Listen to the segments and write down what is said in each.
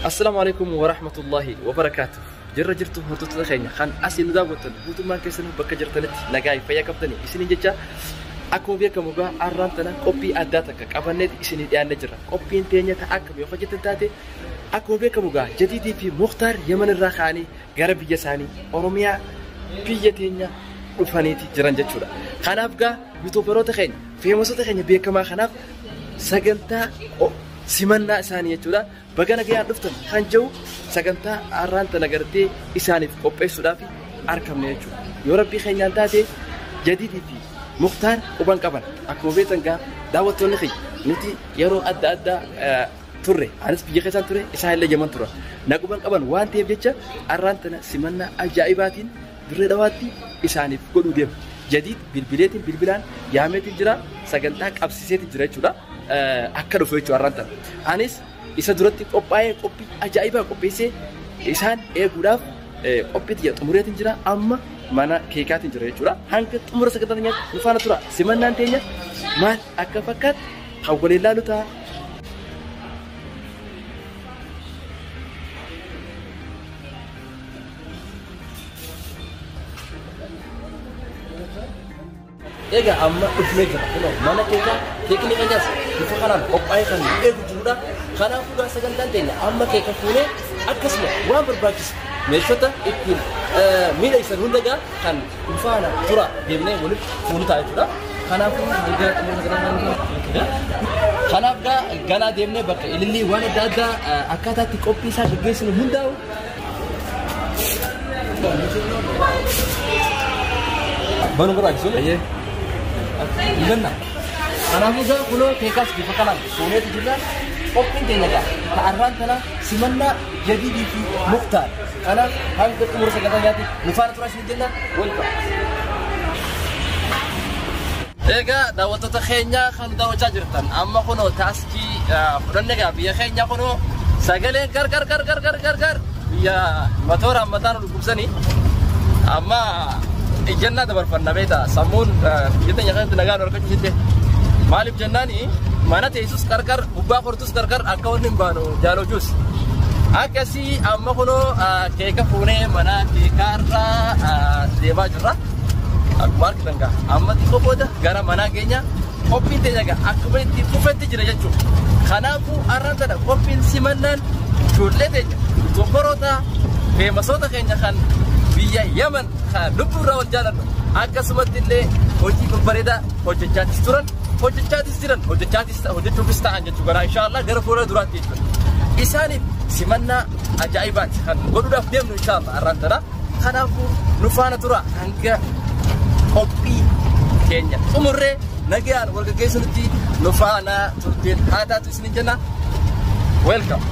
Assalaamu alaikum wa rahmatullahi wa barakaatuh. Jirra jirtu hordoftoota keenya kan asii nu daawwattan guutummaan keessanuu bakka jirtanitti nagaa fi fayyaa qabdanii isiniin jecha akkuma beekamu egaa arraan tana qophii addaa takka qabanneeti isinii dhiyaannee jirra. Qophiin teenya ta akkam yoo hojjetan taate akkuma beekamu egaa Jadiidii fi Muktaar Yemen irraa ka'anii gara biyya isaanii Oromiyaa biyya teenya dhufaniiti jiran jechuudha. Kanaaf gaa yuutuubaroota keenya feemasoota keenya beekamaa kanaaf sagantaa simannaa isaanii jechuudha. Baga nagayaan dhuftan kan jedhu sagantaa har'aan tana gartee isaaniif qopheessuudhaaf argamne jechuudha. Yoo rabbii keenyaan taate Jadiidii fi Muktaar quban qaban. Akkuma beektan gaa daawwattoonni kiyya nuti yeroo adda addaa turre anis biyya keessaan ture isaan illee Yaman turan. Na quban qaban waan ta'eef jecha har'aan tana simannaa ajaa'ibaatiin Dirree Dhawaatti isaaniif godhuu deema. Jadiid bilbileetiin bilbilaan yaameetiin jira sagantaa qabsiiseetiin jira jechuudha. Akka dhufu jechuudha har'aan tana. Anis isa duratti qophaa'ee qophii ajaa'ibaa qopheessee isaan eeguudhaaf qophii tiyya xumureetiin jira amma mana keekaatiin jira jechuudha. Hanga xumura sagantaa teenyaatti nu faana tura. Simannaan teenya maal akka fakkaatu kan waliin laalu ta'a. Egaa amma dhufnee jira. Kunoo mana keekaa keekni keenyas bifa kanaan qophaa'ee kan nu eegu jirudha. Kanaafuu gaa sagantaan teenya amma keeka fuunee akkasuma waan barbaachisu meeshota ittiin miidhagsan hunda gaa kan nu faana tura deemnee walitti fuunu ta'a jechuudha. Kanaafuu hanga xumura sagantaa kana Kanaaf gaa ganaa deemnee bakka ilillii waan adda addaa akkaataa itti qophii isaa gaggeessinu hundaa'u Banuu barbaachisu. Ayyee. Hin ganna. Kanaafuu gaa kunoo keekaas bifa kanaan fuuneetu jirra. Qophiin teenya gaa ta'arraan tana simannaa Jadiidii fi Muktaar. Kanaaf hanga xumura sagantaa nyaatti nu faana turaa isin jenna. Welcome. Egaa daawwattoota keenya kan daawwachaa jirtan amma kunoo taaskii fudhanne gaa biyya keenya kunoo sagaleen gar gar gar gar gar gar gar biyya matooraan mataan ol gubsanii amma ijjannaa dabarfanna beekta sammuun biyya teenya keessatti nagaan argachuu sitte maaliif jennaani mana teessus qarqar gubbaa kortus qarqar akka wanni hin baanu jaalochuus akkasii amma kunoo keeka fuunee mana keekaarraa deemaa jirra. Akkuma argitan gaa amma xiqqoo booda gara manaa keenya qophiin teenya gaa akkuma itti fufetti jira jechuudha. Kanaafuu har'aan tana qophiin simannaan ijoollee teenya yuutuubaroota feemasoota keenya kan biyya Yaman kan lubbuu irraa wal jaalannu akkasumatti illee hojii babbareedaa hojjechaatis turan hojjechaatis jiran hojjechaatis hojjechuufis ta'an jechuudha gara inshaallah gara fuula duraatti jechuudha. Isaaniif simannaa ajaa'ibaati kan godhuudhaaf deemnu inshaallah har'aan tana. Kanaafuu nu faana tura hanga qophii keenya xumurree nagayaan wal gaggeessunutti nu faana turtiin haa taatu isinin jenna. Welcome.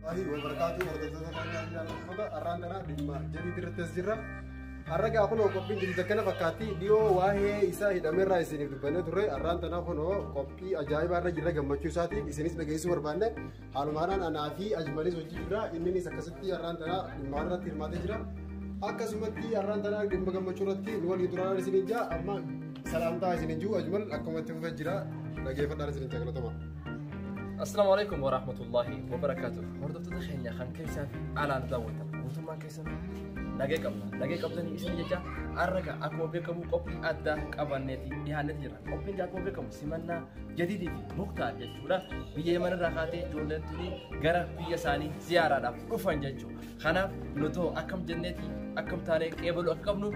Allahi wabarakaatu hordoftoota keenya jaallattoota har'aan tana dhimma jadii irratti as jirra. Har'a gaa kunoo qophiin jadii akkana fakkaatti dhiyoo waa'ee isaa hidhameerraa isiniif dubbannee turre har'aan tana kunoo qophii ajaa'ibaa irra jirra gammachuu isaatiin isinis dhageessuu barbaanne haaluma kanaan anaa fi Ajmalis hojii jirra inninis akkasitti har'aan tana dhimma irratti hirmaatee jira. Akkasumatti har'aan tana dhimma gammachuu irratti nu waliin turaan isiniin jaa amma salaamtaa isiniin jiru Ajmal akkuma itti fufee jira dhageeffadhaan isiniin jaallatama. Assalaamu alaikum wa rahmatullahi wa barakaatuh. Hordoftoota keenya kan keessaa fi alaan daawwatan guutummaan keessan nagee qabna. Nagee qabdanii isin jecha har'a gaa akkuma beekamu qophii addaa qabanneeti dhiyaanneeti jira. Qophiin gaa akkuma beekamu simannaa jadiidii fi muktaar jechuudha. Biyya Yemen irraa kaatee ijoolleen tuni gara biyya isaanii ziyaaraadhaaf dhufan jechuudha. Kanaaf nutoo akkam jenneeti akkam taanee qeebaluu akka qabnu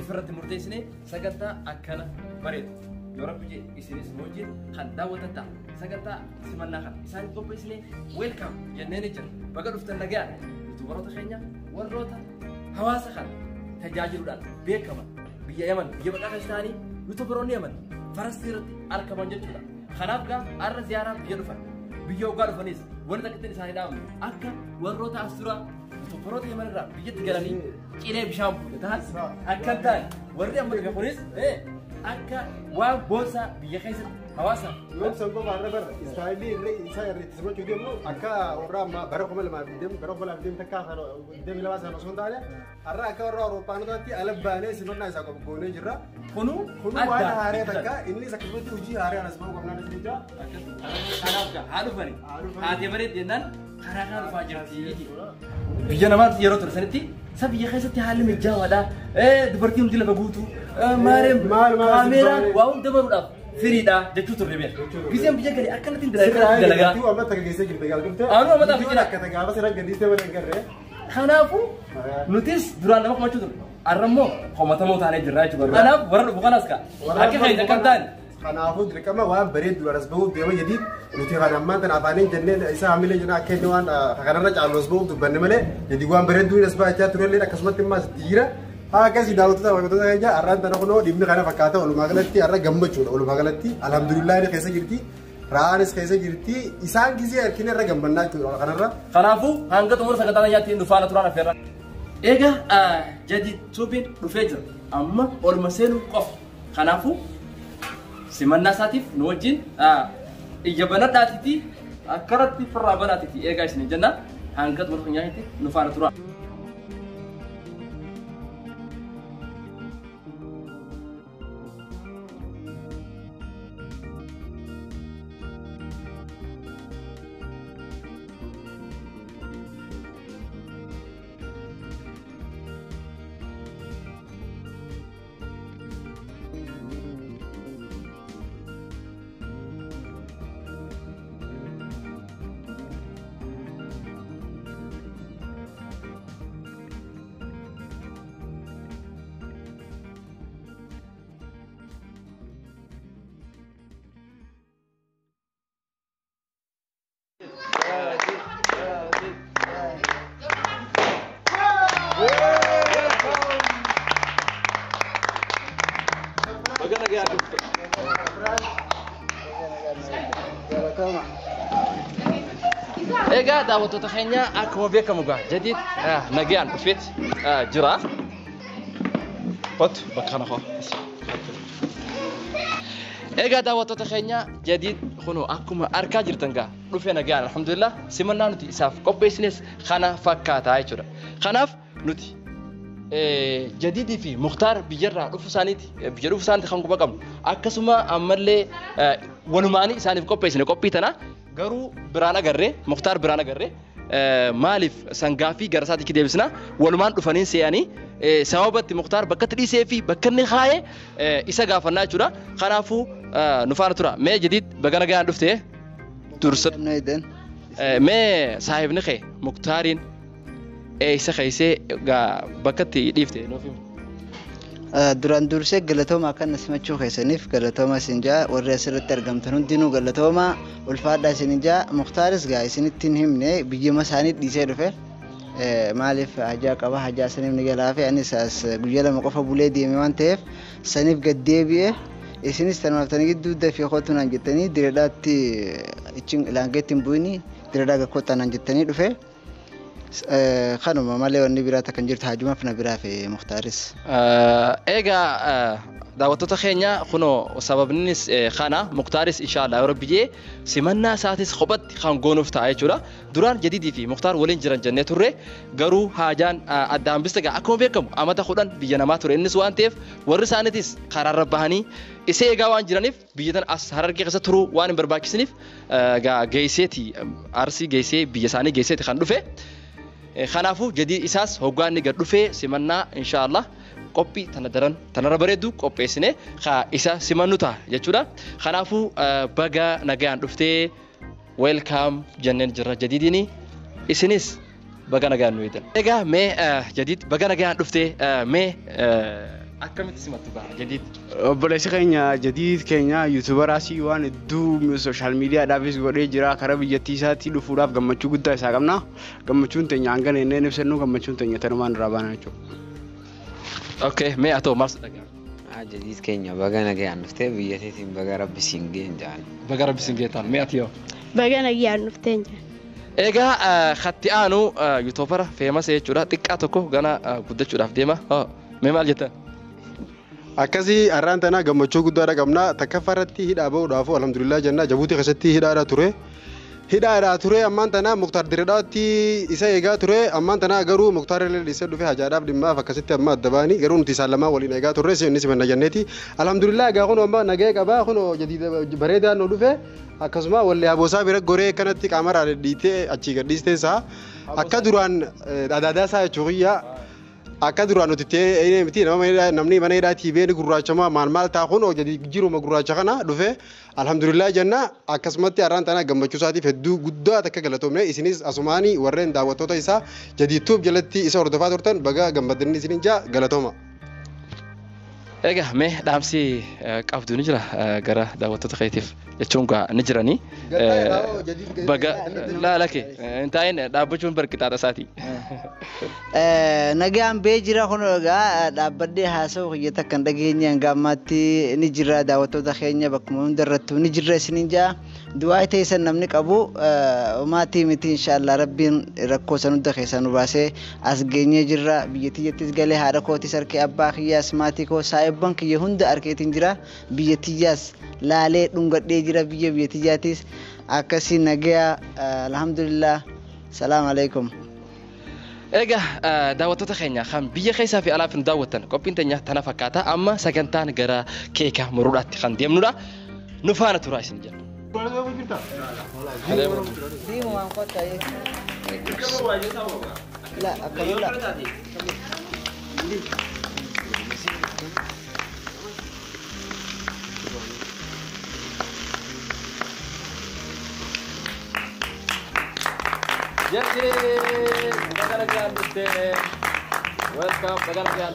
ifirratti murteessine sagantaa akkana bareedu. Yoo rabbi jedhe isinis nu wajjin kan daawwatan ta'a. Sagantaa simannaa kana isaan qopheessine welcome jennee ni jira. Baga dhuftan nagayaan yuutuubaroota keenya warroota hawaasa kana tajaajiluudhaan beekaman biyya Biyya Yaman biyya baqaa keessa ta'anii yuutuubaroonni Yaman farastii irratti argaman jechuudha. Kanaaf gaa har'a ziyaaraaf biyya dhufan. Biyya hoggaa dhufanis wanti takka ittiin isaanii dhaabnu akka warroota as dura yuutuubaroota Yaman irraa biyyatti galanii cilee bishaan buute ta'an akka hin taane warri amma dhufe kunis akka waan boonsaa biyya keessatti hawaasa Yoom san qofa irra bara istaayilii irra isaa irra itti simachuu deemnu akka warra ammaa bara 2020 bara 2020 takka 22 sana osoo hin taane har'a akka warra Awurooppaanotaatti ala baanee simannaa isaa qabu goonee jirra. Kunuu Kun waan haaree takka innis akkasumatti hojii haaree anas bahuu qabnaan isin jira. Kanaaf gaa haa dhufani. Haatee bareedde jennaan karaa kana dhufaa jirti. Biyya namaatti yeroo ture sanitti isa biyya keessatti haalli mijaawaadha. Dubartiin hundi lafa guutuu. Maareen Maal maal kaameeraan waa hunda baruudhaaf firiidha jechuu turre beeka. Giseen biyya galee akkanatti Sirraa dalagaa. eeggatu amma takka geessee jirte gaal dhufte. Anuu amma ta'a jira. Akka gaafa sirra gadhiistee malee hin garree. Kanaafuu nutis duraan nama komachuu turre. Har'a immoo komatamoo taanee jirra jechuudha. Kanaaf warra dhufu kanas kaa akka keenya akka hin taane. Kanaafuu dirqama waan bareedu anas bahuuf deema jedhi nuti kan ammaan tana afaaniin jennee isa hamilee jenna akka inni waan kanarra caalu as bahuuf dubbanne malee jedhi waan bareedu as bahachaa turellee akkasumatti immoo asitti jira. Haa akkasii daawwattoota hawwattoota keenya har'aan tana kunoo dhimmi kana fakkaata walumaa galatti har'a gammachuudha walumaa galatti alhamdulillah inni keessa jirti ra'aanis keessa jirti isaan gisee harkina irra gammannaa jechuudha kanarra. Kanaafuu hanga xumura sagantaa nyaatti nu faana turaan affeerra. Egaa Jadid Tuubiin dhufee jira. Amma olma seenuu qofa. Kanaafuu simannaa isaatiif nu wajjin ija banadhaatiiti akkaratti firraa banaatiiti eegaa isin jenna hanga xumura nyaatti nu faana turaa. Baga nagaa dhufte. Egaa daawwattoota keenya akkuma beekamu gaa Jadid nagaan dhufeet jira. Kottu bakka kana koo. Egaa daawwattoota keenya Jadid kunoo akkuma argaa jirtan gaa dhufe nagaan alhamdulillah simannaa nuti isaaf qopheessines kana fakkaata jechuudha. Kanaaf nuti Jadidii fi Muktaar biyyarraa dhufu isaaniiti biyya dhufu isaaniiti kan quba qabnu akkasuma ammallee walumaanii isaaniif qopheessine qophii tana garuu biraan agarree Muktaar biraan agarree maaliif sangaa fi gara isaatti deebisna walumaan dhufanii se'anii sababatti Muktaar bakka itti dhiisee fi bakka inni kaa'e isa gaafannaa jechuudha. Kanaafuu nu faana tura. Mee Jadid baga nagaan dhuftee dursa. Mee saahibni kee Muktaariin eessa keessee bakka itti dhiifte nuuf himi. Duraan dursee galatooma akkan simachuu keessaniif galatooma isin jaa warri asirratti argamtan hundinuu galatooma ulfaadhaa isin jaa Muktaaris gaa isinitti hin himne biyyuma isaanii dhiisee dhufe maaliif hajaa qaba hajaa saniif ni galaafe anis as guyyaa lama qofa bulee deeme waan ta'eef saniif gad deebi'e isinis tanumaftanii gidduu dafee kootu naan jettanii direedhaatti laangeetti hin bu'ini direedhaa gakkootaa naan jettanii dhufe. Kanuma malee wanni biraa takka hin jirtu haajumaaf na biraa fe Muktaaris. Egaa daawwattoota keenya kunoo sababnis kana Muktaaris inshaAllah yoo rabbi jee simannaa isaatis kophatti kan goonuuf ta'a jechuudha. Duraan Jadidii fi Muktaar waliin jiran jennee turre garuu haajaan addaan biste gaa akkuma beekamu amata 10 biyya namaa ture innis waan ta'eef warri isaaniitis karaarra bahanii isa eegaa waan jiraniif biyya tan as Harargee keessa turuu waan hin barbaachisniif gaa geesseeti Arsii geessee biyya isaanii geesseeti kan dhufe. Kanaafuu Jadid isaas hoggaanni gad dhufee simannaa inshaAllah qophii tana daran tanarra bareeddu qopheessine isa simannu ta'a jechuudha. Kanaafuu baga nagaan dhuftee welcome jenneen jirra Jadidiini isinis baga nagaan nu eedan. Egaa mee Jadid baga nagaan dhuftee mee akkamitti simattu ba'a Jadid? Obboleessi keenya Jadid keenya yuutubaraasii waan hedduu sooshaal miidiyaadhaafis godhee jira karaa biyyattii isaatti dhufuudhaaf gammachuu guddaa isaa qabna. Gammachuun teenya hanga inni ibsannu gammachuun teenya tanumaan irraa baana jechuudha. Okay, mee haa ta'u maal si dhaga'ama? Jadiid keenya baga nagayaan dhuftee biyya teetiin baga rabbi siin ga'een jaan. Baga rabbi siin geetaan mee ati yoo? Baga nagayaan dhufteen jaan. Egaa khatti aanu yuutuubara feemasa jechuudha xiqqaa tokko gana guddachuudhaaf deema. Mee maal jettan? Akkasii har'aan tana gammachuu guddaadha qabna. Takkaffaa irratti hidhaa bahuudhaaf alhamdulillah jenna. Jabuutii keessatti hidhaadha ture. Hidhaadha ture ammaan tana Muktaar Diredhaatti isa eegaa ture. Ammaan tana garuu Muktaar illee dhiisee dhufe hajaadhaaf dhimmaaf akkasitti amma adda baanii garuu nuti isaan lamaan waliin eegaa turre inni simanna jenneeti. Alhamdulillah egaa kun amma nagahee qabaa kun bareedaan nu dhufe akkasuma wallee aboosaa bira goree kanatti qaamarraa dhidhiitee achii gadhiistee isaa akka duraan adaadaa isaa jechuu kiyya akka duraan nuti ta'ee miti namni mana hidhaatii beeni gurraachamaa maal maal ta'a kun jiruma gurraacha kana dhufe alhamdulillah jenna akkasumatti har'aan tana gammachuu isaatiif hedduu guddaa takka galatoomne isinis asumaanii warreen daawwattoota isaa Jadiid Tube jalatti isa hordofaa turtan baga gammadanii isinin jaa galatooma. Egaa mee dhaamsi qabdu ni jira gara daawwattoota keetiif jechuun gaa ni jiranii. Baga laalake hin taa'in dhaabbachuun barqixaadha isaati. Nagaan bee jira kun egaa dhaabbadhee haasa'u kiyya takka hin dhageenye hanga ammaatti ni jira daawwattoota keenya bakkuma hundarrattuu ni jirra isiniin jaa. Du'aa teessan namni qabu maatii miti inshaallah rabbiin rakkoo san hunda keessaa nu baasee as geenyee jirra biyya tiyyattis galee haadha kootis harkee abbaa kiyyaas maatii koo saayibban kiyya hunda harkeetiin jira biyya tiyyaas laalee dhungadhee jira biyya biyya tiyyaatis akkasii nagaya alhamdulillah salaam alaikum. Egaa daawwattoota keenya kan biyya keessaa fi alaaf nu daawwattan qophiin teenya tana fakkaata amma sagantaan gara keeka muruudhaatti kan deemnudha nu faana turaa isin jenna. Diimumaan kottaa La, akkamila. Jadiid baga nagaan dhuftee. Welcome baga nagaan.